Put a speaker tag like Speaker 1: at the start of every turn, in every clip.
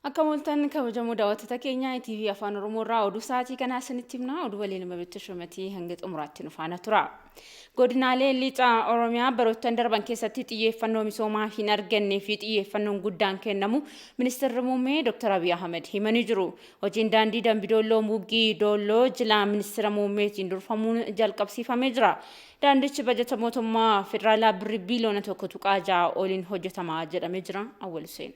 Speaker 1: Akka mooltan kabajamoo daawwattoota keenya TV Afaan Oromoo irraa oduu sa'aatii kanaa isinitti himna. Oduu waliin mabitti shumatii hanga xumuraatti nu faana tura. Godinaalee lixa Oromiyaa baroottan darban keessatti xiyyeeffannoo misoomaa hin argannee fi xiyyeeffannoon guddaan kennamu Ministeerri Muummee Dr. Abiy Ahmed himanii jiru. Hojiin daandii Dambidolloo Muggii Doolloo jilaa Ministeera Muummeetiin durfamuun jalqabsiifamee jira. Daandichi bajata mootummaa federaalaa birrii biiliyoona 1.6 oliin hojjetama jedhamee jira. Awwal Hussein.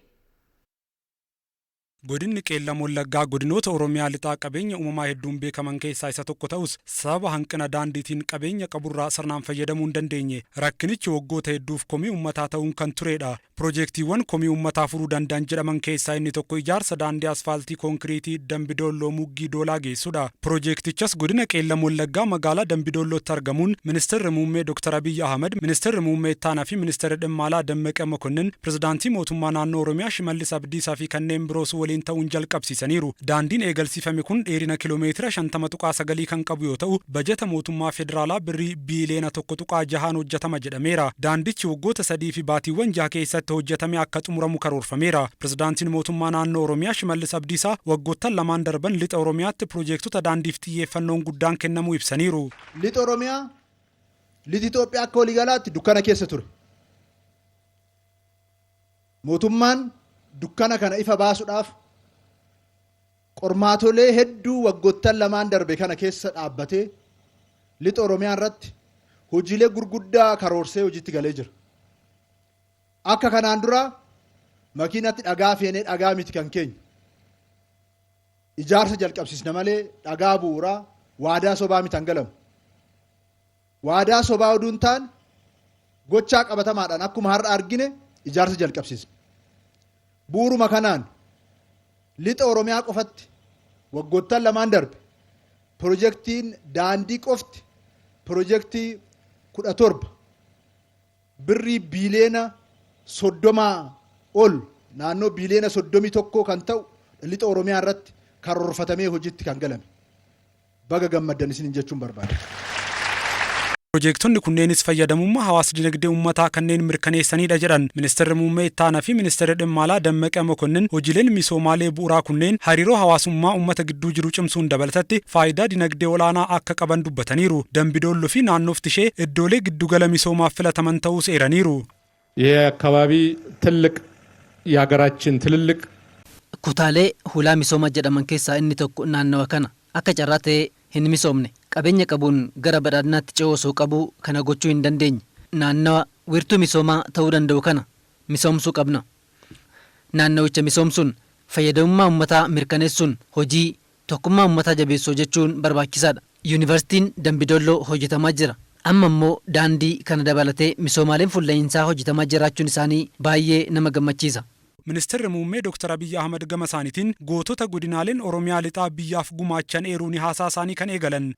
Speaker 2: Godinni Qeellam Wallaggaa godinoota Oromiyaa lixaa qabeenya uumamaa hedduun beekaman keessaa isa tokko ta'us sababa hanqina daandiitiin qabeenya qaburraa sirnaan fayyadamuu hin dandeenye. Rakkinichi waggoota hedduuf komii uummataa ta'uun kan turedha. Piroojeektiiwwan komii uummataa furuu danda'an jedhaman keessaa inni tokko ijaarsa daandii asfaaltii konkiriitii Dambidolloo Muggii Doolaa geessudha. Piroojeektichas godina Qeellam Wallaggaa magaalaa Dambidoollootti argamuun Ministeerri Muummee Dr. Abiy Ahmed, Ministeerri Muummee Ittaanaa fi Ministeerri Dhimma Alaa Dammaqee Mokonnin, Pirezidaantii Mootummaa Naannoo Oromiyaa Shimallis Abdiisaa fi kanneen biroos waliin ta'uun jalqabsiisaniiru. Daandiin eegalsiifame kun dheerina kiloomeetira 50.9 kan qabu yoo ta'u, bajata mootummaa federaalaa birrii biiliyoona 1.6 hojjetama jedhameera. Daandichi waggoota 3 fi baatiiwwan 6 keessatti hojjetame akka xumuramu karoorfameera. Pirezidaantiin Mootummaa Naannoo Oromiyaa Shimallis Abdiisaa waggoottan lamaan darban lixa Oromiyaatti piroojeektota daandiif xiyyeeffannoon guddaan kennamuu ibsaniiru.
Speaker 3: Lixa Oromiyaa, lixa Itoophiyaa akka waliigalaatti dukkana keessa ture. Mootummaan dukkana kana ifa baasuudhaaf qormaatolee hedduu waggoottan lamaan darbe kana keessa dhaabbatee lixa Oromiyaa irratti hojiilee gurguddaa karoorsee hojiitti galee jira. Akka kanaan dura makiinatti dhagaa feenee dhagaa miti kan keenya. Ijaarsa jalqabsiisna malee dhagaa bu'uuraa waadaa sobaa miti hangalamu. Waadaa sobaa oduu hin taane gochaa qabatamaadhaan akkuma har'a argine ijaarsa jalqabsiisna. Bu'uuruma kanaan lixa Oromiyaa qofatti waggoottan lamaan darbe piroojeektiin daandii qofti piroojeektii 17 birrii biiliyoona 30 ol naannoo biiliyoona 31 kan ta'u lixa Oromiyaa irratti karoorfatamee hojiitti kan galame. Baga gammaddan isiniin jechuun barbaada.
Speaker 2: Piroojeektonni kunneenis fayyadamummaa hawaas dinagdee uummataa kanneen mirkaneessanidha jedhan Ministeerri Muummee Ittaanaa fi Ministeerri Dhimma Alaa Dammaqee Mokonnin. Hojiileen misoomaalee bu'uuraa kunneen hariiroo hawaasummaa uummata gidduu jiru cimsuun dabalatatti faayidaa dinagdee olaanaa akka qaban dubbataniiru. Dambidoolloo fi naannoofti ishee iddoolee giddugala misoomaaf filataman ta'uus eeraniiru.
Speaker 4: ይህ አካባቢ ትልቅ የሀገራችን ትልልቅ
Speaker 5: Kutaalee hulaa misooma jedhaman keessaa inni tokko naannawa kana. Akka carraa ta'ee hin misoomne. Qabeenya qabuun gara badhaadhinaatti ce'uu osoo qabuu kana gochuu hin dandeenye. Naannawa wiirtuu misoomaa ta'uu danda'u kana misoomsuu qabna. Naannawicha misoomsuun fayyadamummaa uummataa mirkaneessuun hojii tokkummaa uummataa jabeessuu jechuun barbaachisaadha. Yuunivarsiitiin Dambidolloo hojjetamaa jira. Amma immoo daandii kana dabalatee misoomaaleen fuulla'iinsaa hojjetamaa jiraachuun isaanii baay'ee nama gammachiisa.
Speaker 2: Ministeerri Muummee Dr. Abiy Ahmed gama isaaniitiin gootota godinaaleen Oromiyaa lixaa biyyaaf gumaachan eeruun haasaa isaanii kan eegalan.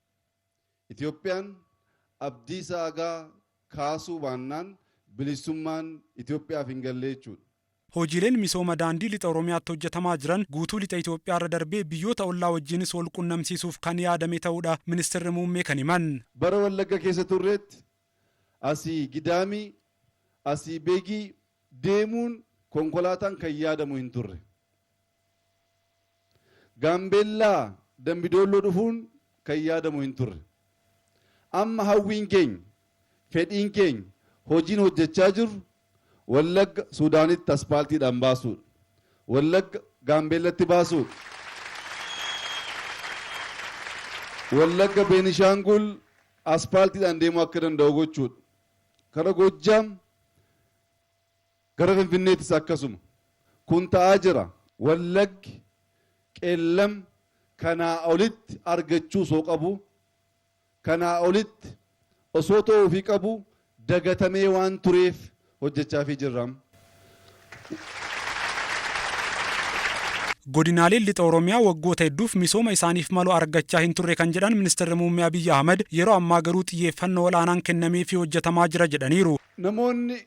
Speaker 6: Itoophiyaan Abdiisaa Aagaa kaasuu baannaan bilisummaan Itoophiyaaf hin galle jechuudha.
Speaker 2: Hojiileen misooma daandii lixa Oromiyaatti hojjetamaa jiran guutuu lixa Itoophiyaa irra darbee biyyoota ollaa wajjinis wal qunnamsiisuuf kan yaadame ta'uudha Ministeerri Muummee kan himan.
Speaker 6: Bara Wallagga keessa turreetti asii Gidaamii, asii Beegii deemuun konkolaataan kan yaadamu hin turre. Gaambeellaa Dambidoolloo dhufuun kan yaadamu hin turre. Amma hawwiin keenya, fedhiin keenya, hojiin hojjechaa jirru Wallagga Suudaanitti aspaaltiidhaan baasuudha. Wallagga Gaambeellatti baasuudha. Wallagga Beenishaangul aspaaltiidhaan deemuu akka danda'u gochuudha. Kara Goojjaam gara Finfinneettis akkasuma. Kun ta'aa jira. Wallaggi Qeellam kanaa olitti argachuu osoo qabu, kanaa olitti osoo ta'uufii qabu dagatamee waan tureef hojjechaafii jirra.
Speaker 2: Godinaaleen lixa Oromiyaa waggoota hedduuf misooma isaaniif malu argachaa hin turre kan jedhan Ministeerri Muummee Abiy Ahmed yeroo ammaa garuu xiyyeeffannoo olaanaan kennameefii hojjetamaa jira jedhaniiru.
Speaker 6: Namoonni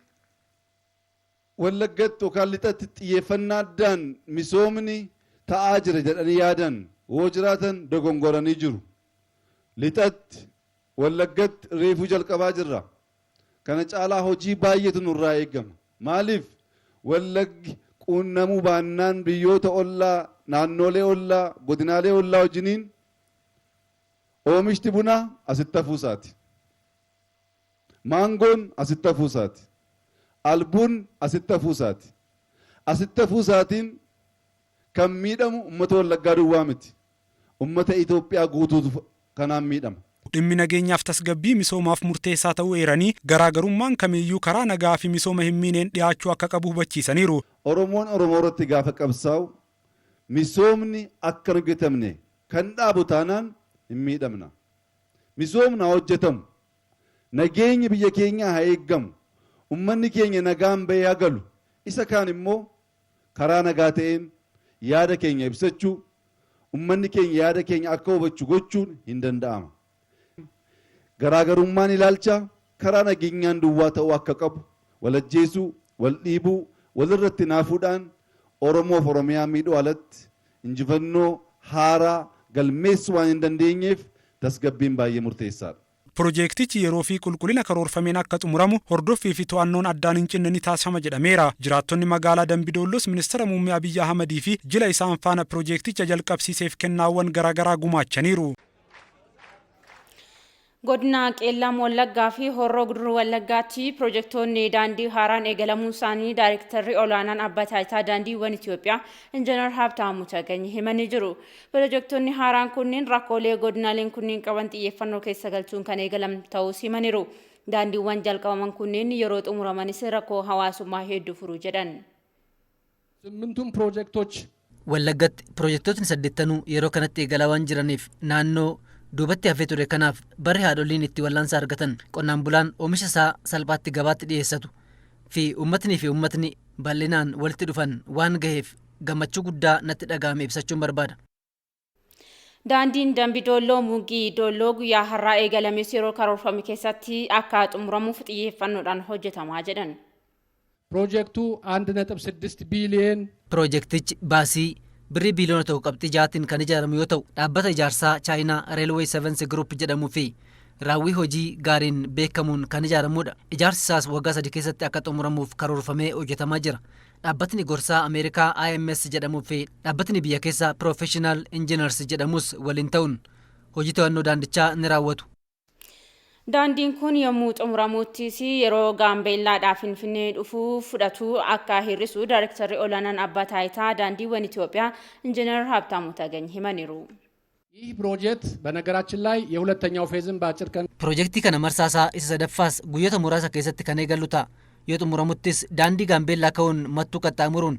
Speaker 6: Wallaggatti yookaan lixatti xiyyeeffannaa addaan misoomni ta'aa jira jedhanii yaadan yoo jiraatan dogongoranii jiru. Lixatti Wallaggatti reefuu jalqabaa jirra. Kana caalaa hojii baay'eetu nurraa eegama. Maaliif Wallaggi Quunnamuu baannaan biyyoota ollaa, naannolee ollaa, godinaalee ollaa wajjiniin oomishti bunaa asitti hafuusaati. Maangoon asitti hafuusaati. Albuun asitti hafuusaati. Asitti hafuusaatiin kan miidhamu uummata Wallaggaa duwwaa miti. Uummata Itoophiyaa guutuutu kanaan miidhama.
Speaker 2: Dhimmi nageenyaaf tasgabbii misoomaaf murteessaa ta'uu eeranii, garaagarummaan kamiyyuu karaa nagaa fi misooma hin miineen dhiyaachuu akka qabu hubachiisaniiru.
Speaker 6: Oromoon Oromoo irratti gaafa qabsaa'u misoomni akka hin hojjetamne kan dhaabu taanaan hin miidhamna. Misoomni haa hojjetamu. Nageenyi biyya keenyaa haa eeggamu. Uummanni keenya nagaan bahee haa galu. Isa kaan immoo karaa nagaa ta'een yaada keenya ibsachuu, uummanni keenya yaada keenya akka hubachuu gochuun hin danda'ama. Garaagarummaan ilaalchaa karaa nageenyaan duwwaa ta'uu akka qabu, walajjeesuu, wal dhiibuu, walirratti naafuudhaan Oromoof Oromiyaa miidhuu alatti injifannoo haaraa galmeessuu waan hin dandeenyeef tasgabbiin baay'ee murteessaadha.
Speaker 2: Piroojeektichi yeroo fi qulqullina karoorfameen akka xumuramu hordoffii fi to'annoon addaan hin cinne ni taasifama jedhameera. Jiraattonni magaalaa Dambidoollos ministeera muummee Abiyyi Ahmadii fi jila isaan faana piroojeekticha jalqabsiiseef kennaawwan garaagaraa gumaachaniiru.
Speaker 1: Godina Qeellam Wallaggaa fi Horroo Guduruu Wallaggaatti piroojeektoonni daandii haaraan eegalamuu isaanii Daayirektarri olaanaan Abbaa Taayitaa Daandiiwwan Itoophiyaa Injiinar Habtaamuu Tagany himanii jiru. Piroojeektoonni haaraan kunneen rakkoolee godinaaleen kunneen qaban xiyyeeffannoo keessa galchuun kan eegalam ta'uus himaniiru. Daandiiwwan jalqabaman kunneen yeroo xumuramanis rakkoo hawaasummaa hedduu furu jedhan.
Speaker 4: ስምንቱም ፕሮጀክቶች
Speaker 5: Wallaggatti piroojeektootni saddeettanuu yeroo kanatti eegalaa waan jiraniif naannoo duubatti hafee ture kanaaf barri haadholiin itti wal'aansa argatan, qonnaan bulaan oomisha isaa salphaatti gabaatti dhiyeessatu fi uummatni bal'inaan walitti dhufan waan gaheef gammachuu guddaa natti dhaga'ame ibsachuun barbaada.
Speaker 1: Daandiin Dambidolloo Mugii Dolloo guyyaa har'aa eegalames yeroo karoorfame keessatti akka xumuramuuf xiyyeeffannoodhaan hojjetamaa jedhan.
Speaker 4: ፕሮጀክቱ 1.6 ቢሊየን
Speaker 5: Piroojeektichi baasii birrii biiliyoona 1.6tiin kan ijaaramu yoo ta'u, dhaabbata ijaarsaa Chaayinaa Railway Sevens Group jedhamuu fi raawwii hojii gaariin beekamuun kan ijaaramudha. Ijaarsi isaas waggaa 3 keessatti akka xumuramuuf karoorfamee hojjetamaa jira. Dhaabbatni gorsaa Ameerikaa IMS jedhamuu fi dhaabbatni biyya keessaa Professional Engineers jedhamus waliin ta'uun hojii to'annoo daandichaa ni raawwatu.
Speaker 1: Daandiin kun yommuu xumuramuttis yeroo Gaambeellaadhaa Finfinnee dhufuu fudhatu akka hir'isu Daayirektarri olaanaan Abbaa Taayitaa Daandiiwwan Itoophiyaa Injiinar Habtaamuu Tagany himaniiru.
Speaker 4: ይህ ፕሮጀክት በነገራችን ላይ የሁለተኛው ፌዝም በአጭር ቀን
Speaker 5: Piroojeektii kana marsaasaa isa sadaffaas guyyoota muraasa keessatti kan eegallu ta'a. Yoo xumuramuttis daandii Gaambeellaa ka'uun Mattuu qaxxaamuruun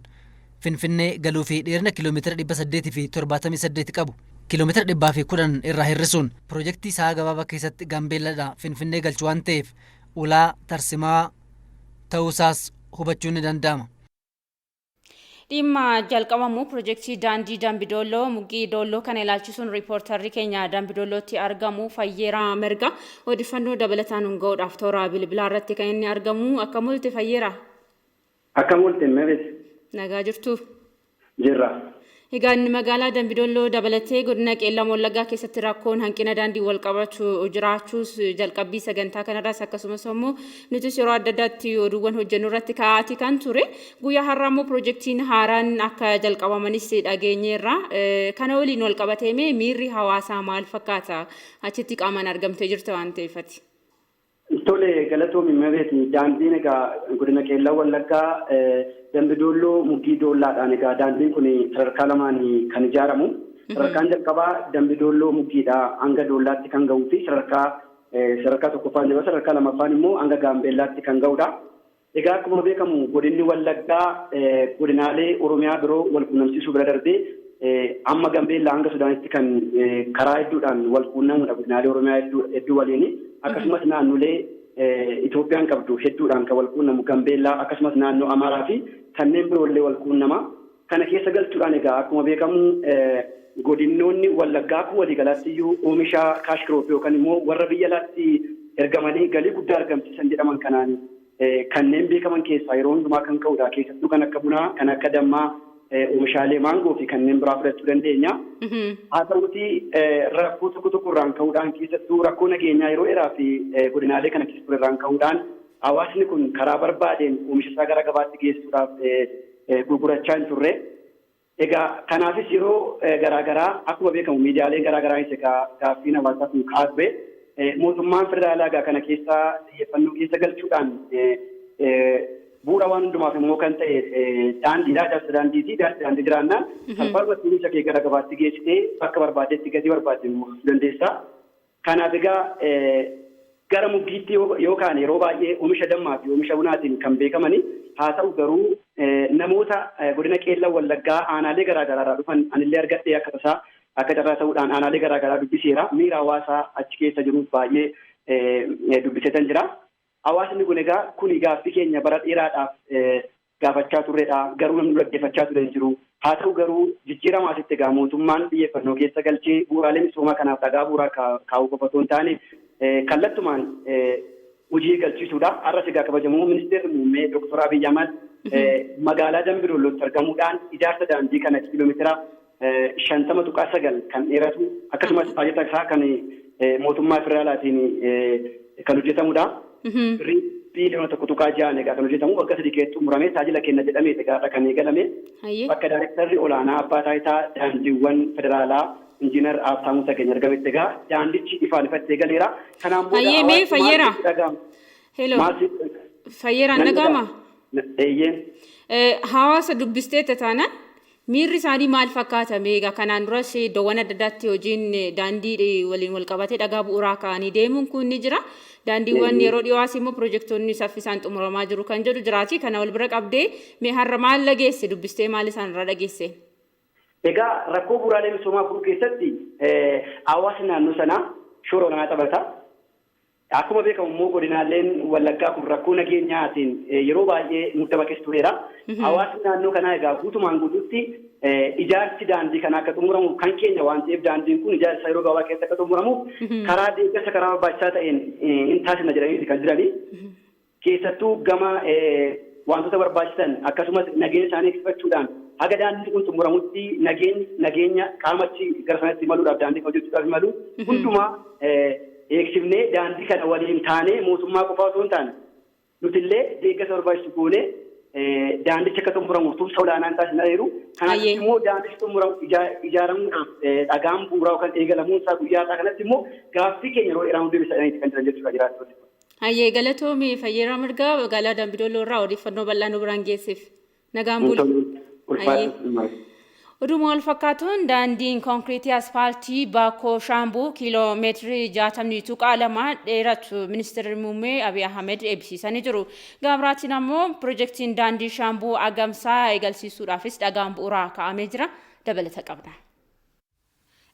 Speaker 5: Finfinnee galuu fi dheerina kiiloomeetira 878 qabu kiiloomeetira 110 irraa hir'isuun piroojeektii sa'a gabaabaa keessatti Gaambeellaadhaa Finfinnee galchu waan ta'eef ulaa tarsimaa ta'uusaas hubachuun ni danda'ama.
Speaker 1: Dhimma jalqabamuu piroojeektii daandii Dambidolloo Mugii Dolloo kana ilaalchisuun riippoortarri keenya Dambidollootti argamu Fayyeeraa Mirga odeeffannoo dabalataan ga'uudhaaf toora bilbilaa irratti kan inni argamu. Akkam oolte, Fayyeeraa?
Speaker 7: Akkam oolte, Meebet?
Speaker 1: Nagaa jirtu?
Speaker 7: Jirra.
Speaker 1: Egaa inni magaalaa Dambidolloo dabalatee godina Qeellam Wallaggaa keessatti rakkoon hanqina daandii wal qabatu jiraachuus jalqabbii sagantaa kanarraas akkasumas immoo nutis yeroo adda addaatti oduuwwan hojjennu irratti kaa'atii kan ture. Guyyaa har'aa immoo piroojeektiin haaraan akka jalqabamanis dhageenyeerra. Kana waliin wal qabatee mee miirri hawaasaa maal fakkaata? Achitti qaamaan argamtee jirta waan ta'eefati.
Speaker 7: Tole, galatoomi Meebet. Daandiin egaa godina Qeellam Wallaggaa Dambidolloo Mugii Doollaadhaan, egaa daandiin kun sadarkaa lamaan kan ijaaramu. Sadarkaan jalqabaa Dambidolloo Mugiidhaa hanga Doollaatti kan gahuu fi sadarkaa tokkoffaan jira. Sadarkaa lammaffaan immoo hanga Gaambeellaatti kan gahudha. Egaa akkuma beekamu godinni Wallaggaa godinaalee Oromiyaa biroo wal quunnamsiisuu bira darbee amma Gambeellaa hanga Sudaanitti kan karaa hedduudhaan wal quunnamudha godinaalee Oromiyaa hedduu waliin. Akkasumas naannolee Itoophiyaan qabdu hedduudhaan kan wal quunnamu Gambeellaa, akkasumas naannoo Amaaraa fi kanneen biroollee wal quunnama. Kana keessa galchuudhaan egaa akkuma beekamu godinnoonni Wallaggaa akkuma waliigalaatti iyyuu oomisha cash crop yookaan immoo warra biyya alaatti ergamanii galii guddaa argamsiisan jedhaman kanaan kanneen beekaman keessaa yeroo hundumaa kan ka'udha. Keessattuu kan akka bunaa, kan akka dammaa, oomishaalee maangoo fi kanneen biraa fudhachuu dandeenya. Haa ta'uti, rakkoo tokko tokko irraan ka'uudhaan, keessattuu rakkoo nageenyaa yeroo dheeraa fi godinaalee kana keessa ture irraan ka'uudhaan, hawaasni kun karaa barbaadeen oomisha isaa gara gabaatti geessuudhaaf gurgurachaa hin turre. Egaa kanaafis yeroo garaagaraa akkuma beekamu miidiyaaleen garaagaraanis egaa gaaffiin hawaasaa kun ka'aa ture. Mootummaan federaalaa egaa kana keessa xiyyeeffannoo keessa galchuudhaan bu'uura waan hundumaaf immoo kan ta'e daandiidha. Ijaarsa daandiiti. Ijaarsi daandii jiraannaan salphaadhumatti oomisha kee gara gabaatti geessitee bakka barbaaddetti gatii barbaadde gurgurachuu dandeessa. Kanaaf egaa gara muggiitti yookaan yeroo baay'ee oomisha dammaa fi oomisha bunaatiin kan beekamani haa ta'u garuu namoota godina Qeellam Wallaggaa aanaalee garaagaraa irraa dhufan anillee argadhee akka tasaa akka carraa ta'uudhaan aanaalee garaagaraa dubbiseera. Miira hawaasaa achi keessa jiruuf baay'ee dubbiseetan jira. Hawaasni kun egaa kuni gaaffii keenya bara dheeraadhaaf gaafachaa turredha. Garuu namni dhaggeeffachaa ture hin jiru. Haa ta'u garuu jijjiirama asitti egaa mootummaan xiyyeeffannoo keessa galchee bu'uuraalee misoomaa kanaaf dhagaa bu'uuraa kaa'uu qofa osoo hin taane kallattumaan hojii eegalchiisuudha. Har'as egaa kabajamoo ministeerri muummee Dooktar Abiyyi Ahmad magaalaa Dambi Dollootti argamuudhaan ijaarsa daandii kana kiiloomeetira 50.9 kan dheeratu akkasumas baajata isaa kan mootummaa federaalaatiin kan hojjetamudha. Birrii biiliyoona 1.6 egaa kan hojjetamu waggaa 3 keessatti xumuramee tajaajila kenna jedhamee egaa kan eegalame. Bakka daayirektarri olaanaa abbaa taayitaa daandiiwwan federaalaa Injiinar Habtaamuu Tagany argametti egaa daandichi ifaan ifatti eegaleera. Kanaan booda
Speaker 1: Hayyee mee Fayyeera. Hello. Fayyeeraan dhaga'ama?
Speaker 7: Eeyyeen.
Speaker 1: Hawaasa dubbisteetta taanaan miirri isaanii maal fakkaata? Egaa kanaan duras iddoowwan adda addaatti hojiin daandii waliin wal qabatee dhagaa bu'uuraa kaa'anii deemuun kun ni jira. Daandiiwwan yeroo dhiyoos immoo pirojektoonni saffisaan xumuramaa jiru kan jedhu jiraati. Kana wal bira qabdee mee har'a maal dhageesse? Dubbistee maal isaan irraa dhageesse?
Speaker 7: Egaa rakkoo bu'uuraalee misoomaa furuu keessatti hawaasni naannoo sanaa shoora olaanaa taphata. Akkuma beekamu immoo godinaaleen Wallaggaa kun rakkoo nageenyaatiin yeroo baay'ee muddama keessa tureera. Hawaasni naannoo kanaa egaa guutumaan guutuutti ijaarsi daandii kanaa akka xumuramuuf kan keenya waan ta'eef daandiin kun ijaarsa yeroo gabaabaa keessa akka xumuramuuf karaa deeggarsa karaa barbaachisaa ta'een hin taasisna jedhanii kan jiranii. Keessattuu gama wantoota barbaachisan akkasumas nageenya isaanii eegsifachuudhaan haga daandiin kun xumuramutti nageenya qaamachi gara sanatti imaluudhaaf daandii kan hojjechuudhaaf imalu hundumaa eegsifnee daandii kana waliin taanee mootummaa qofaa osoo hin taane nutillee deeggarsa barbaachisu goonee daandichi akka xumuramuuf tumsa olaanaan taasisna jiru. Kanaaf immoo daandichi xumuramu ijaaramuudhaaf dhagaan bu'uuraa yookaan eegalamuun isaa guyyaa isaa kanatti immoo gaaffii keenya yeroo dheeraa deebisa jedhaniiti kan jiran jechuudha jiraattonni.
Speaker 1: Hayyee galatoomii Fayyeeraa Mirgaa magaalaa Dambidolloo irraa odeeffannoo bal'aa nu biraan geesseef. Nagaan buli. Oduma wal fakkaatuun daandiin konkiriitii aspaaltii Baakoo Shaambuu kiiloo meetirii 60.2 dheeratu ministeerri muummee Abiy Ahmed eebbisiisanii jiru. Gama biraatiin ammoo pirojektiin daandii Shaambuu Agamsaa eegalsiisuudhaafis dhagaan bu'uuraa kaa'amee jira. Dabalata qabna.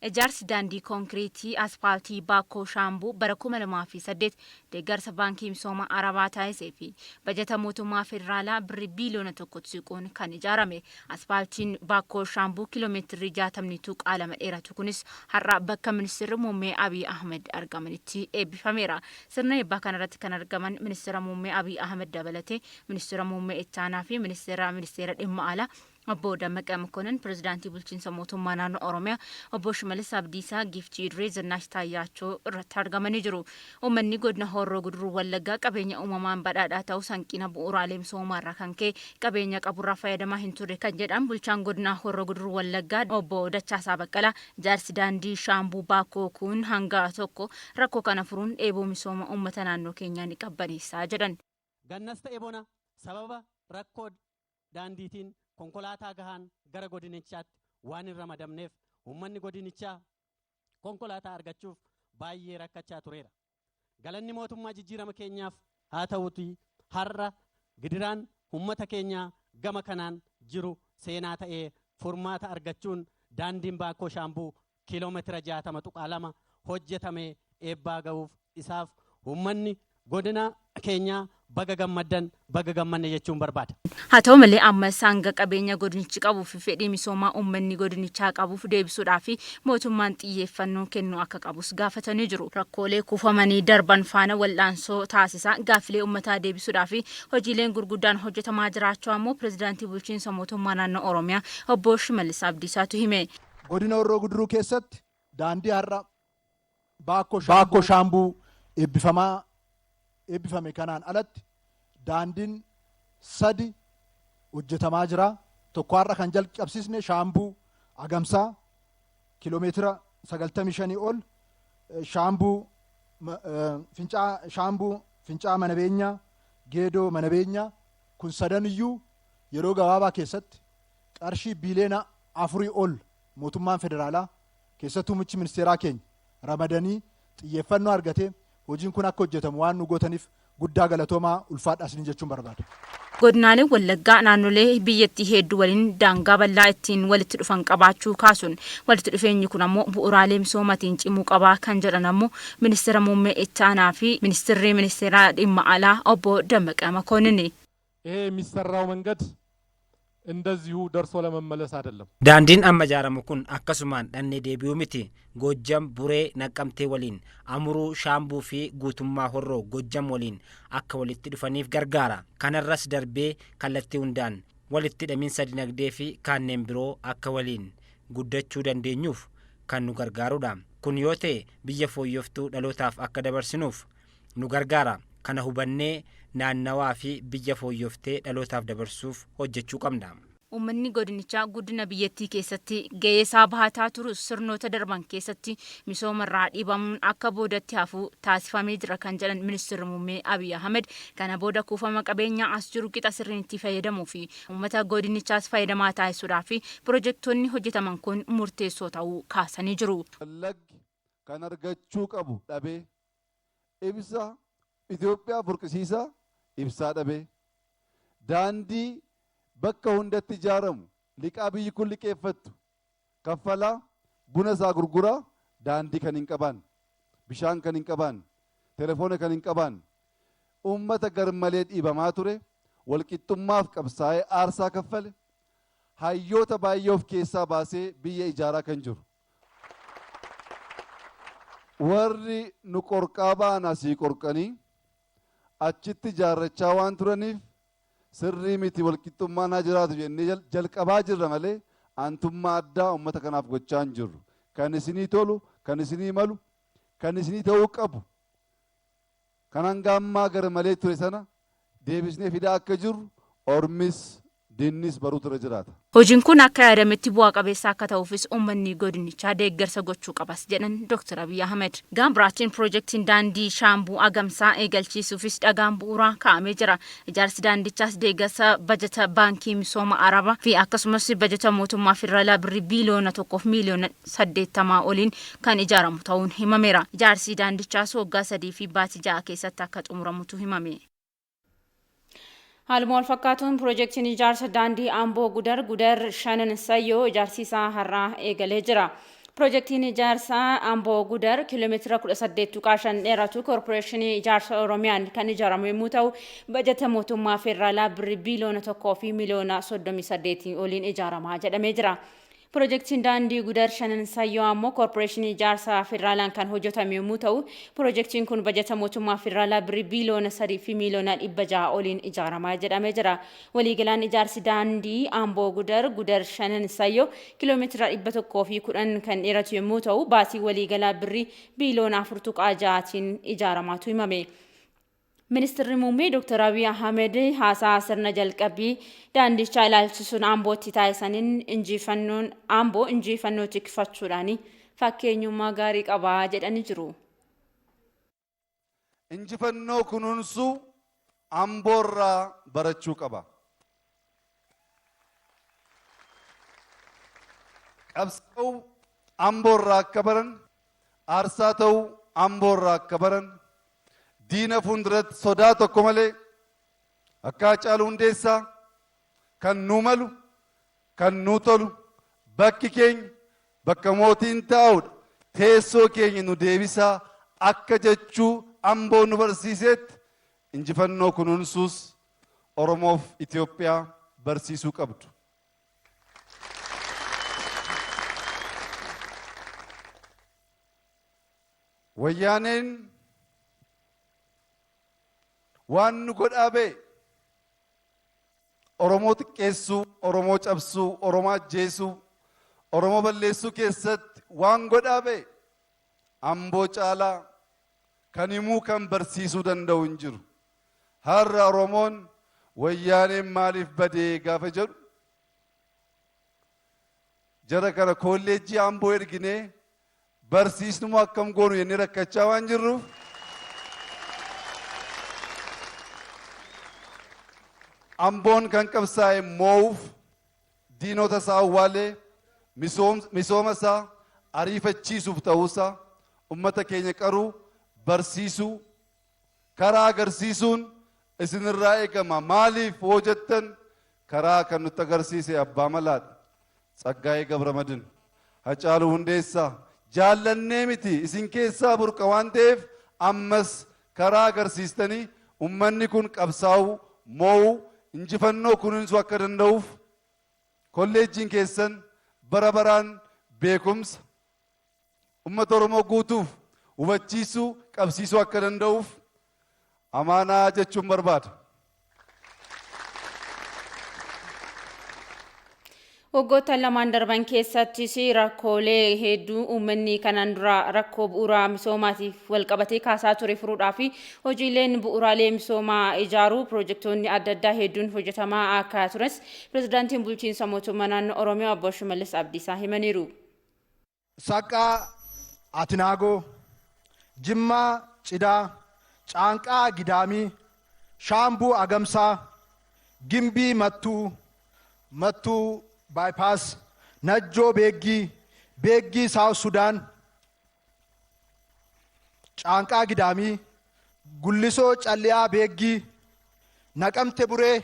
Speaker 1: Ijaarsi daandii konkiriitii aspaaltii Baakkoo Shaambuu bara 2008 deeggarsa Baankii Misooma Arabaa taasisee fi bajata mootummaa federaalaa birrii biiliyoona 1tti siquun kan ijaarame. Aspaaltiin Baakkoo Shaambuu kiiloomeetirii 60.2 dheeratu kunis har'a bakka ministeerri muummee Abiy Ahmed argamanitti eebbifameera. Sirna eebbaa kanarratti kan argaman ministeera muummee Abiy Ahmed dabalatee ministeera muummee ittaanaa fi ministeera ministeera dhimma alaa Obbo Dammaqaa Mokonnin, Pirezidaantii Bulchiinsa Mootummaa Naannoo Oromiyaa Obbo Shimallis Abdiisaa, Giiftii Duree Zinnaash Taayyaachoo irratti argamanii jiru. Uummanni Godina Horroo Guduruu Wallaggaa qabeenya uumamaan badhaadhaa ta'us hanqina bu'uuraalee misoomaarraa kan ka'e qabeenya qaburraa fayyadamaa hin turre kan jedhan Bulchaan Godinaa Horroo Guduruu Wallaggaa Obbo Dachaasaa Baqqalaa, ijaarsi daandii Shaambuu Baakkoo kun hanga tokko rakkoo kana furuun dheebuu misooma uummata naannoo keenyaa ni qabbaneessa jedhan.
Speaker 8: Gannas ta'e bona sababa rakkoo daandiitiin konkolaataa gahaan gara godinichaatti waan hin ramadamneef uummanni godinichaa konkolaataa argachuuf baay'ee rakkachaa tureera. Galanni mootummaa jijjiirama keenyaaf haa ta'uutii har'a gidiraan uummata keenyaa gama kanaan jiru seenaa ta'ee furmaata argachuun daandiin Baakkoo Shaambuu kiiloomeetira 60.2 hojjetamee eebbaa ga'uuf isaaf uummanni godina keenyaa baga gammaddan, baga gammanne jechuun barbaada.
Speaker 1: Haa ta'u malee ammas hanga qabeenya godinichi qabuu fi fedhii misoomaa uummanni godinichaa qabuuf deebisuudhaaf mootummaan xiyyeeffannoo kennuu akka qabus gaafatanii jiru. Rakkoolee kuufamanii darban faana wal'aansoo taasisaa gaaffilee uummataa deebisuudhaaf hojiileen gurguddaan hojjetamaa jiraachuu ammoo pirezidaantii bulchiinsa mootummaa naannoo Oromiyaa obbo Shimallis Abdiisaatu hime.
Speaker 3: Godina Horroo Guduruu keessatti daandii har'a Baakkoo Shaambuu eebbifamaa eebbifame kanaan alatti daandiin sadi Hojjetamaa jira. Tokko har'a kan jalqabsiisne Shaambuu Agamsaa kiiloomeetira 95 ol, Shaambuu Fincaa, Shaambuu Fincaa Mana Beenyaa, Geedoo Mana Beenyaa, kun sadaniyyuu yeroo gabaabaa keessatti qarshii biiliyoona 4 ol mootummaan federaalaa, keessattuu muummichi ministeeraa keenya ramadanii, xiyyeeffannoo argatee hojiin kun akka hojjetamu waan nu gootaniif guddaa galatoomaa, ulfaadhaa isiniin jechuun barbaada.
Speaker 1: Godinaaleen Wallaggaa naannolee biyyattii hedduu waliin daangaa bal'aa ittiin walitti dhufan qabaachuu kaasuun, walitti dhufeenyi kun ammoo bu'uuraalee misoomaatiin cimuu qabaa kan jedhan ammoo Ministeera Muummee Itti Aanaa fi Ministeerri Ministeera Dhimma Alaa Obbo Dammaqaa Makoonnini.
Speaker 9: ይሄ የሚሰራው መንገድ እንደዚሁ ደርሶ ለመመለስ አይደለም።
Speaker 10: Daandiin amma ijaaramu kun akkasumaan dhannee deebi'uu miti. Goojjam, Buree, Naqqamtee waliin, Amuruu, Shaambuu fi guutummaa Horroo Goojjam waliin akka walitti dhufaniif gargaara. Kanarras darbee kallattii hundaan walitti hidhamiinsa dinagdee fi kanneen biroo akka waliin guddachuu dandeenyuuf kan nu gargaarudha. Kun yoo ta'e biyya fooyyoftuu dhalootaaf akka dabarsinuuf nu gargaara. Kana hubannee naannawaa fi biyya fooyyoftee dhalootaaf dabarsuuf hojjechuu qabna.
Speaker 1: Uummanni godinichaa guddina biyyattii keessatti gahee isaa bahataa turus, sirnoota darban keessatti misoomarraa dhiibamuun akka boodatti hafu taasifamee jira kan jedhan Ministeerri Muummee Abiy Ahmed, kana booda kuufama qabeenyaa as jiru qixa sirriin itti fayyadamuu fi uummata godinichaas fayyadamaa taasisuudhaa fi pirojektoonni hojjetaman kun murteessoo ta'uu kaasanii jiru.
Speaker 6: Wallaggi kan argachuu qabu dhabee, ibsa Itoophiyaa burqisiisaa ibsaa dhabee, daandii bakka hundatti ijaaramu liqaa biyyi kun liqeeffattu kaffalaa, buna isaa gurguraa, daandii kan hin qabaanne, bishaan kan hin qabaanne, telefoona kan hin qabaanne, uummata garmalee dhiibamaa ture, walqixxummaaf qabsaa'ee aarsaa kaffale, hayyoota baay'ee of keessaa baasee biyya ijaaraa kan jiru. Warri nu qorqaa ba'an asii qorqanii achitti ijaarrachaa waan turaniif, sirrii miti, walqixxummaan haa jiraatu jennee jalqabaa jirra malee aantummaa addaa uummata kanaaf gochaa hin jirru. Kan isinii tolu, kan isinii malu, kan isinii ta'uu qabu, kan hanga ammaa gara malee ture sana deebisnee fidaa akka jirru ormis dinnis baruutu irra jiraata.
Speaker 1: Hojiin kun akka yaadametti bu'aa qabeessa akka ta'uufis uummanni godinichaa deeggarsa gochuu qabas jedhan Dr. Abiy Ahmed. Gama biraatiin pirojektiin daandii Shaambuu Agamsaa eegalchiisuufis dhagaan bu'uuraa kaa'amee jira. Ijaarsi daandichaas deeggarsa bajata Baankii Misooma Arabaa fi akkasumas bajata mootummaa federaalaa birrii 1,080,000,000 oliin kan ijaaramu ta'uun himameera. Ijaarsi daandichaas waggaa 3 fi baatii 6 keessatti akka xumuramutu himame. Haaluma wal fakkaatuun pirojektiin ijaarsa daandii Amboo Gudar, Gudar Shanan Sayyoo ijaarsi isaa har'aa eegalee jira. Pirojektiin ijaarsaa Amboo Gudar kiiloomeetira 18.5 dheeratu Koorporeeshinii Ijaarsa Oromiyaan kan ijaaramu yommuu ta'u, bajata mootummaa federaalaa birrii 1,038,000,000 oliin ijaaramaa jedhamee jira. Pirojektiin daandii Gudar Shanan Sayyoo ammoo Koorporeeshinii Ijaarsa Federaalaan kan hojjetame yommuu ta'u, pirojektiin kun bajata mootummaa federaalaa birrii 3,600,000,000 oliin ijaaramaa jedhamee jira. Waliigalaan ijaarsi daandii Amboo Gudar, Gudar Shanan Sayyoo kiiloomeetira 110 kan dheeratu yommuu ta'u, baasii waliigalaa birrii 4.6 biliyoonaatiin ijaaramaatu himame. Ministeerri Muummee Dr. Abiy Ahmed haasaa sirna jalqabbii daandichaa ilaalchisuun Ambootti taasisaniin, injifannoon Amboo injifannoo tikfachuudhaan fakkeenyummaa gaarii qabaa jedhanii jiru.
Speaker 6: Injifannoo kunuunsuu Amboorraa barachuu qaba. Qabsaa'uu Amboorraa akka baran, aarsaa ta'uu Amboorraa akka baran, diina fuulduratti sodaa tokko malee akka Haacaaluu Hundeessaa kan nuu malu, kan nuu tolu, bakki keenya bakka mootiin taa'udha. Teessoo keenya nu deebisaa akka jechuu Amboo nu barsiisetti injifannoo kunuunsuus Oromoof Itoophiyaa barsiisuu qabdu. Wayyaaneen waan nu godhaa ba'e, Oromoo xiqqeessuu, Oromoo cabsuu, Oromoo ajjeesuu, Oromoo balleessuu keessatti waan godhaa ba'e Amboo caalaa kan himuu, kan barsiisuu danda'u hin jiru. Har'a Oromoon Wayyaaneen maaliif badee gaafa jedhu jara kana kolleejjii Amboo erginee barsiisnumoo akkam goonu jennee rakkachaa waan jirruuf Amboon kan qabsaa'e moo'uuf diinota isaa awwaalee misooma isaa ariifachiisuuf ta'uusaa ummata keenya qaruu barsiisuu karaa agarsiisuun isinirraa eegama. Maaliif hoo jettan karaa kan nutti agarsiise Abbaa Malaadha. Tsaggaayee Gabramadin, Hacaaluu Hundeessaa jaallannee miti isin keessaa burqa waan ta'eef ammas karaa agarsiistanii ummanni kun qabsaa'uu moo'uu injifannoo kunuunsuu akka danda'uuf kolleejjiin keessan bara baraan beekumsa ummata Oromoo guutuuf hubachiisuu qabsiisuu akka danda'uuf amaanaa jechuun barbaada.
Speaker 1: Waggoota lamaan darban keessattis rakkoolee hedduu uummanni kanaan dura rakkoo bu'uuraa misoomaatiif walqabatee kaasaa ture furuudhaa fi hojiileen bu'uuraalee misoomaa ijaaruu piroojektonni adda addaa hedduun hojjetamaa akka tures pirezidaantiin bulchiinsa mootummaa naannoo Oromiyaa obbo Shimallis Abdiisaa himaniiru.
Speaker 3: Saqqaa Atinaagoo, Jimmaa Cidaa, Caanqaa Gidaamii, Shaambuu Agamsaa, Gimbii Mattuu, Mattuu Bypass, Najjoo Beeggii, Beeggii South Sudaan, Caanqaa Gidaamii, Gullisoo Calliyaa Beeggii, Naqamte Buree,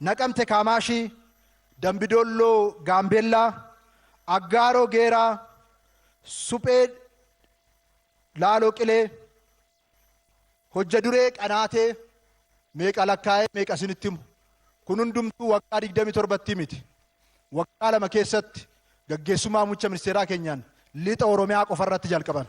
Speaker 3: Naqamte Kaamaashii, Dambidolloo Gaambeellaa, Aggaaroo Geeraa, Suphee Laaloo Qilee, Hojja Duree Qanaatee meeqa lakkaa'ee meeqa isinitti himu. Kun hundumtuu waggaa 27tti miti. Waggaa 2 keessatti gaggeessummaa muummicha ministeeraa keenyaan lixa Oromiyaa qofarratti jalqaban.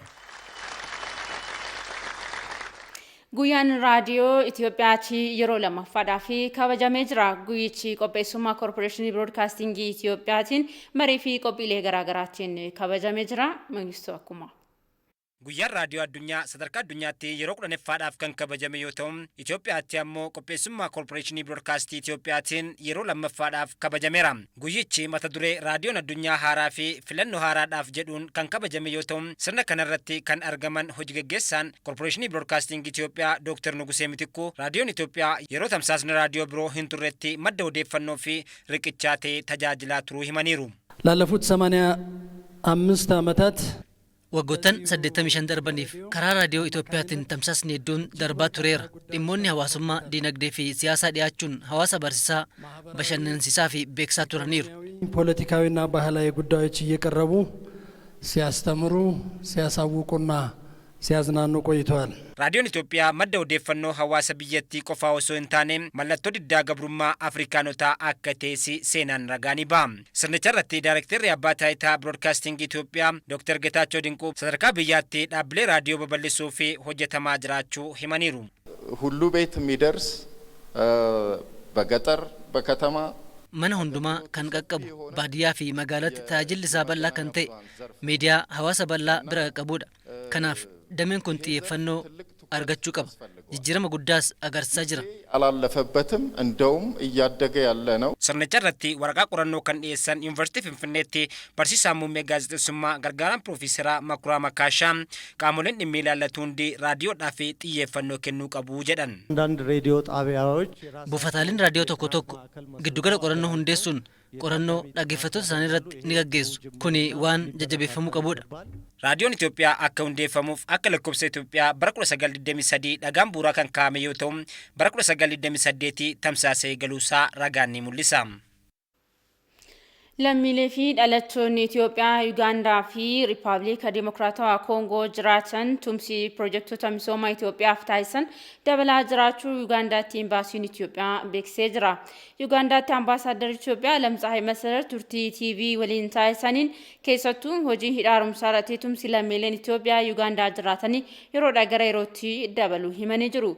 Speaker 1: Guyyaan raadiyoo Itoophiyaatti yeroo lammaffaadhaaf kabajamee jira. Guyyichi qopheessummaa Koorporeeshinii Biroodkaastingii Itoophiyaatiin marii fi qophiilee garaagaraatiin kabajamee jira. Mangistuu akkuma.
Speaker 10: Guyyaan raadiyoo addunyaa sadarkaa addunyaatti yeroo 10ffaadhaaf kan kabajame yoo ta'u, Itoophiyaatti ammoo qopheessummaa Koorporeeshinii Biroodkaastii Itoophiyaatiin yeroo lammaffaadhaaf kabajameera. Guyyichi mata duree raadiyoon addunyaa haaraa fi filannoo haaraadhaaf jedhuun kan kabajame yoo ta'u, sirna kanarratti kan argaman hojii gaggeessaan Koorporeeshinii Biroodkaastingii Itoophiyaa Dooktar Nugusee Mitikkuu raadiyoon Itoophiyaa yeroo tamsaasni raadiyoo biroo hin turretti madda odeeffannoo fi riqichaa ta'ee tajaajilaa turuu himaniiru.
Speaker 11: ላለፉት 85 ዓመታት
Speaker 5: Waggoottan 85 darbaniif karaa raadiyoo Itoophiyaatiin tamsaasni hedduun darbaa tureera. Dhimmoonni hawaasummaa, diinagdee fi siyaasaa dhiyaachuun hawaasa barsiisaa, bashannansiisaa fi beeksisaa turaniiru.
Speaker 11: ፖለቲካዊና ባህላዊ ጉዳዮች እየቀረቡ ሲያስተምሩ፣ ሲያሳውቁና ሲያዝናኑ ቆይተዋል።
Speaker 10: Raadiyoon Itoophiyaa madda odeeffannoo hawaasa biyyattii qofaa osoo hin taane mallattoo diddaa gabrummaa Afrikaanotaa akka ta'es seenaan ragaa ni ba'a. Sirnicha irratti Daayirektarri Abbaa Taayitaa Biroodkaastingii Itoophiyaa Dooktar Getaachoo Dinquu sadarkaa biyyaatti dhaabbilee raadiyoo babal'isuu fi hojjetamaa jiraachuu himaniiru.
Speaker 12: ሁሉ ቤት የሚደርስ በገጠር በከተማ
Speaker 5: Mana hundumaa kan qaqqabu baadiyyaa fi magaalatti tajaajilli isaa bal'aa kan ta'e miidiyaa hawaasa bal'aa bira qaqqabudha. Kanaaf dameen kun xiyyeeffannoo argachuu qaba. Jijjiirama guddaas agarsiisaa jira.
Speaker 12: አላለፈበትም፣ እንደውም እያደገ ያለ ነው።
Speaker 10: Sirnicha irratti waraqaa qorannoo kan dhiyeessan Yuunivarsiitii Finfinneetti barsiisaa muummee gaazexeessummaa gargaaraan Piroofeesaraa Makuraa Makaashaa qaamoleen dhimmi ilaallatu hundi raadiyoodhaaf xiyyeeffannoo kennuu qabu jedhan.
Speaker 11: አንዳንድ ሬዲዮ ጣቢያዎች
Speaker 5: Buufataaleen raadiyoo tokko tokko giddugala qorannoo hundeessuun qorannoo dhaggeeffattoota isaanii irratti ni gaggeessu. Kuni waan jajjabeeffamuu qabudha.
Speaker 10: Raadiyoon Itoophiyaa akka hundeeffamuuf akka lakkoofsa Itoophiyaa bara 1923 dhagaan bu'uuraa kan kaa'ame yoo ta'u bara 1928 tamsaasa eegaluusaa ragaan ni mul'isa.
Speaker 1: Lammiilee fi dhalattoonni Itoophiyaa, Yuugaandaa fi Riippaabilika Dimokiraatawaa Koongoo jiraatan tumsi piroojektota misooma Itoophiyaaf taasisan dabalaa jiraachuu Yuugaandaatti imbaasiin Itoophiyaa beeksisee jira. Yuugaandaatti ambaasaaddar Itoophiyaa Lamtsahay Masarat turtii TV waliin taasisaniin keessattuu hojii hidha haaromsaa irratti tumsi lammiileen Itoophiyaa Yuugaandaa jiraatanii yeroodhaa gara yerootti dabaluu himanii jiru.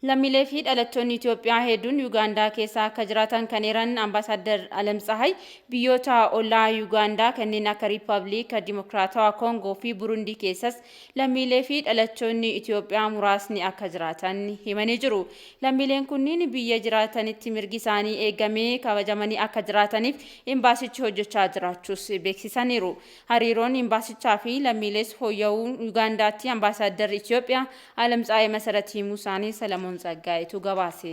Speaker 1: Lammiilee fi dhalattoonni Itoophiyaa hedduun Yuugaandaa keessa akka jiraatan kan eeran Ambaasaadder Alamtsahay, biyyoota ollaa Yuugaandaa kanneen akka Riippaabilika Dimokiraatawaa Koongoo fi Burundii keessas lammiilee fi dhalattoonni Itoophiyaa muraasni akka jiraatan himanii jiru. Lammiileen kunniin biyya jiraatanitti mirgi isaanii eegamee kabajamanii akka jiraataniif imbaasichi hojjechaa jiraachuus beeksisaniiru. Hariiroon imbaasichaa fi lammiilees fooyya'uu Yuugaandaatti Ambaasaaddarri Itoophiyaa Alamtsahay Masarat himuu isaanii Salamoon Tsaggaayee gabaase.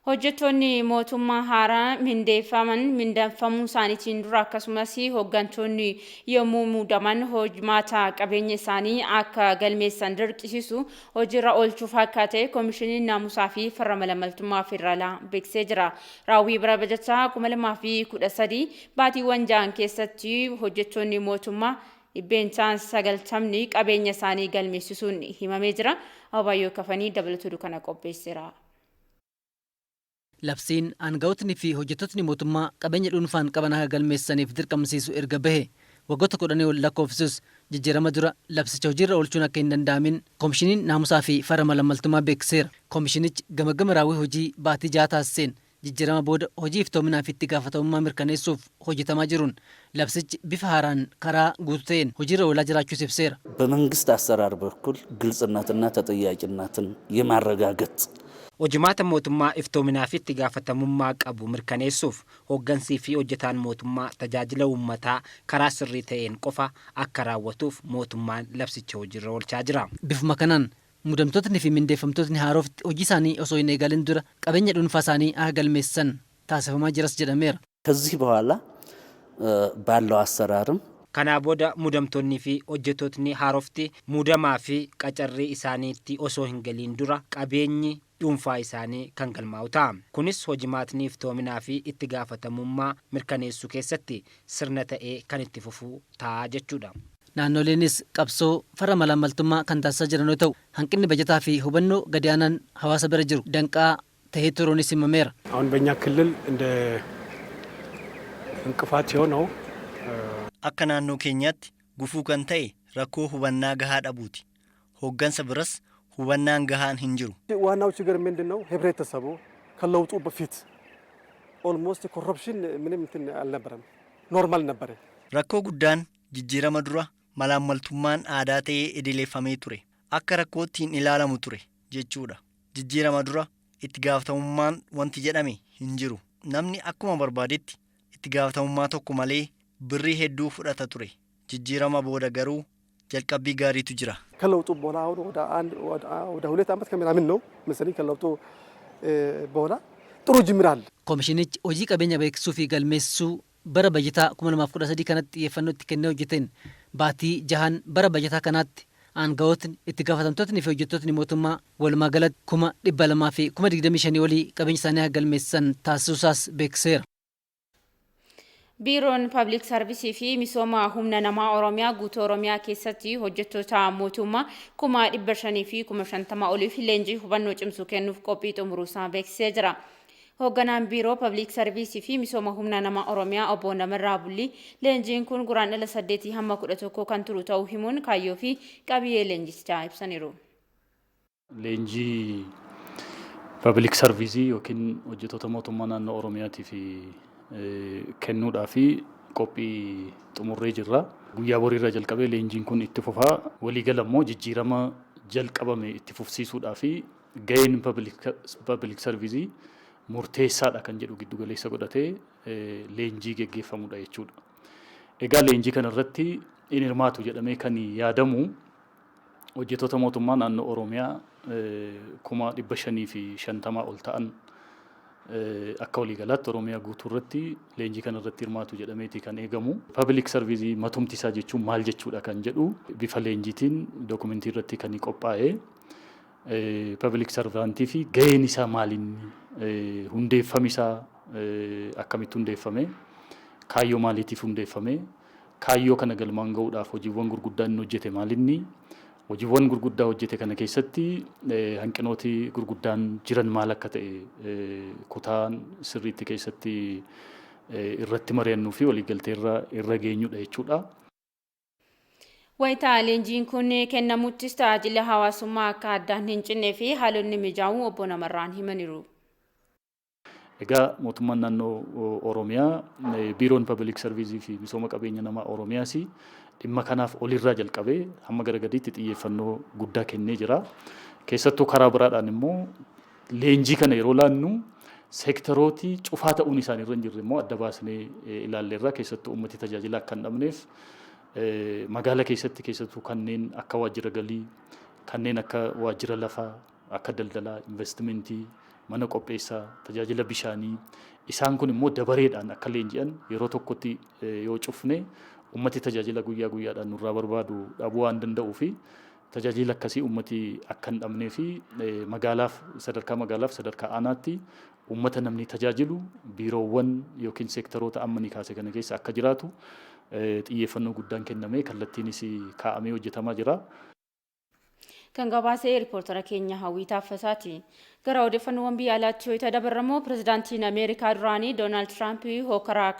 Speaker 1: Hojjettoonni mootummaa haaraa mindeeffaman mindeeffamuu isaaniitiin dura, akkasumas hooggantoonni yommuu muudaman hojmaata qabeenya isaanii akka galmeessan dirqisiisu hojiirra oolchuuf akka ta'e Koomishiniin Naamusaa fi Farra Malamaltummaa Federaalaa beeksisee jira. Raawwii bara bajataa 2013 baatiiwwan 6 keessatti hojjettoonni mootummaa 90% qabeenya isaanii galmeessisuun himamee jira. Abayyoo Kafanii dabalatu kana qopheesseera.
Speaker 5: Labsiin aangawootni fi hojjettootni mootummaa qabeenya dhuunfaan qaban akka galmeessaniif dirqamsiisu erga bahe waggoota 10 ol lakkoofsisus, jijjiirama dura labsicha hojiirra oolchuun akka hin danda'amin Koomishiniin Naamusaa fi Farra Malamaltummaa beeksiseera. Koomishinichi gama raawwii hojii baatii 6 taasiseen, jijjiirama booda hojii iftoominaa fi itti gaafatamummaa mirkaneessuuf hojjetamaa jiruun labsichi bifa haaraan karaa guutuu ta'een hojiirra oolaa jiraachuus ibseera.
Speaker 13: በመንግስት አሰራር በኩል ግልጽነትና ተጠያቂነትን የማረጋገጥ
Speaker 10: Hojimaata mootummaa iftoominaa fi itti gaafatamummaa qabu mirkaneessuuf hooggansii fi hojjetaan mootummaa tajaajila uummataa karaa sirrii ta'een qofa akka raawwatuuf mootummaan labsicha hojiirra oolchaa jira.
Speaker 5: Bifuma kanaan muudamtootni fi mindeeffamtootni haarofti hojii isaanii osoo hin eegalin dura qabeenya dhuunfaa isaanii akka galmeessan taasifamaa jiras jedhameera.
Speaker 13: ከዚህ በኋላ ባለው አሰራርም
Speaker 10: Kanaa booda muudamtoonnii fi hojjettootni haarofti muudamaa fi qacarrii isaaniitti osoo hin galiin dura qabeenyi dhuunfaa isaanii kan galmaa'u ta'a. Kunis hojimaatni iftoominaa fi itti gaafatamummaa mirkaneessuu keessatti sirna ta'ee kan itti fufuu ta'a jechuudha.
Speaker 5: Naannoleenis qabsoo farra malaammaltummaa kan taasisaa jiran yoo ta'u, hanqinni bajataa fi hubannoo gadi aanaan hawaasa bira jiru danqaa tahee turuunis himameera.
Speaker 14: አሁን በእኛ ክልል እንደ እንቅፋት የሆነው
Speaker 15: Akka naannoo keenyaatti gufuu kan ta'e rakkoo hubannaa gahaa dhabuuti. Hooggansa biras hubannaan gahaan hin jiru.
Speaker 14: ዋናው ችግር ምንድን ነው? ህብረተሰቡ ከለውጡ በፊት ኦልሞስት ኮረፕሽን ምንም እንትን አልነበረም፣ ኖርማል ነበረ።
Speaker 15: Rakkoo guddaan jijjiirama dura malaammaltummaan aadaa ta'ee idileeffamee ture. Akka rakkootti hin ilaalamu ture jechuudha. Jijjiirama dura itti gaafatamummaan wanti jedhame hin jiru. Namni akkuma barbaadetti itti gaafatamummaa tokko malee birrii hedduu fudhata ture. Jijjiirama booda garuu jalqabbii gaariitu jira.
Speaker 14: ከለውጡ በኋላ አሁን ወደ አንድ ወደ 2 ዓመት ከምናምን ነው መሰለኝ፣ ከለውጡ በኋላ ጥሩ ጅምር አለ።
Speaker 5: Koomishinichi hojii qabeenya beeksisuu fi galmeessuu bara bajataa 2013 kanatti xiyyeeffannoo itti kennee hojjeteen, baatii 6n bara bajataa kanaatti aangawootni, itti gaafatamtootni fi hojjettootni mootummaa walumaa galatti 225,000 olii qabeenya isaanii akka galmeessan taasisuusaas beeksiseera.
Speaker 1: Biiroon Pabliik Sarvisii fi Misooma Humna Namaa Oromiyaa guutuu Oromiyaa keessatti hojjettoota mootummaa 550,000 oliif leenjii hubannoo cimsuu kennuuf qophii xumuruusaa beeksisee jira. Hoogganaan Biiroo Pabliik Sarvisii fi Misooma Humna Namaa Oromiyaa Obbo Namarraa Bullii leenjiin kun Guraandhala 8 hamma 11 kan turu ta'uu himuun kaayyoo fi qabiyyee leenjichaa ibsaniiru.
Speaker 16: Leenjii pabliik sarviisii yookiin hojjettoota mootummaa naannoo Oromiyaatii fi kennuudhaa fi qophii xumurree jirra. Guyyaa boriirraa jalqabee leenjiin kun itti fufaa. Waliigala immoo jijjiirama jalqabame itti fufsiisuudhaa fi gaheen pabliik sarviisii murteessaadha kan jedhu giddu galeessa godhatee leenjii geggeeffamudha jechuudha. Egaa leenjii kana irratti in hirmaatu jedhamee kan yaadamu hojjettoota mootummaa naannoo Oromiyaa 550,000 ol ta'an akka waliigalaatti Oromiyaa guutuu irratti leenjii kana irratti hirmaatu jedhameeti kan eegamu. Pabliik sarviisii matumti isaa jechuun maal jechuudha kan jedhu bifa leenjiitiin dookumentii irratti kan qophaa'e, pabliik sarvaantii fi gaheen isaa maalinni, hundeeffami isaa akkamitti hundeeffame, kaayyoo maaliitiif hundeeffame, kaayyoo kana galmaan gahuudhaaf hojiiwwan gurguddaa inni hojjete maalinni, Hojiiwwan gurguddaa hojjete kana keessatti hanqinooti gurguddaan jiran maal akka ta'e kutaan sirriitti keessatti irratti mari'annuu fi waliigaltee irra geenyudha jechuudha.
Speaker 1: Wayitaa leenjiin kun kennamuttis tajaajila hawaasummaa akka addaan hin cinnee fi haalonni mijaa'uu obbo Namarraan himaniiru.
Speaker 16: Egaa mootummaan naannoo Oromiyaa, biiroon Public Service fi misooma qabeenya namaa Oromiyaas dhimma kanaaf olirraa jalqabee hamma gara gadiitti xiyyeeffannoo guddaa kennee jira. Keessattuu karaa biraadhaan immoo leenjii kana yeroo laannu seektarooti cufaa ta'uun isaanii irra hin jirre immoo adda baasnee ilaalleerra. Keessattuu uummati tajaajila akka hin dhabneef magaala keessatti keessattuu kanneen akka waajjira galii, kanneen akka waajjira lafaa, akka daldalaa, investimentii, mana qopheessaa, tajaajila bishaanii, isaan kun immoo dabareedhaan akka leenji'an. Yeroo tokkotti yoo cufne ummati tajaajila guyyaa guyyaadhaan nurraa barbaadu dhabuu waan danda'uu fi tajaajila akkasii ummati akka hin dhabnee fi magaalaaf sadarkaa magaalaaf sadarkaa aanaatti ummata namni tajaajilu biiroowwan yookiin seektaroota amma ni kaase kana keessa akka jiraatu xiyyeeffannoo guddaan kennamee kallattiinis kaa'amee hojjetamaa jira.
Speaker 1: Kan gabaasee riippoortara keenya Hawwii Taaffasaati. Gara odeeffannoowwan biyya alaatti yoo dabarramoo, pirezidaantiin Ameerikaa duraanii Doonaald Tiraamp hookaraa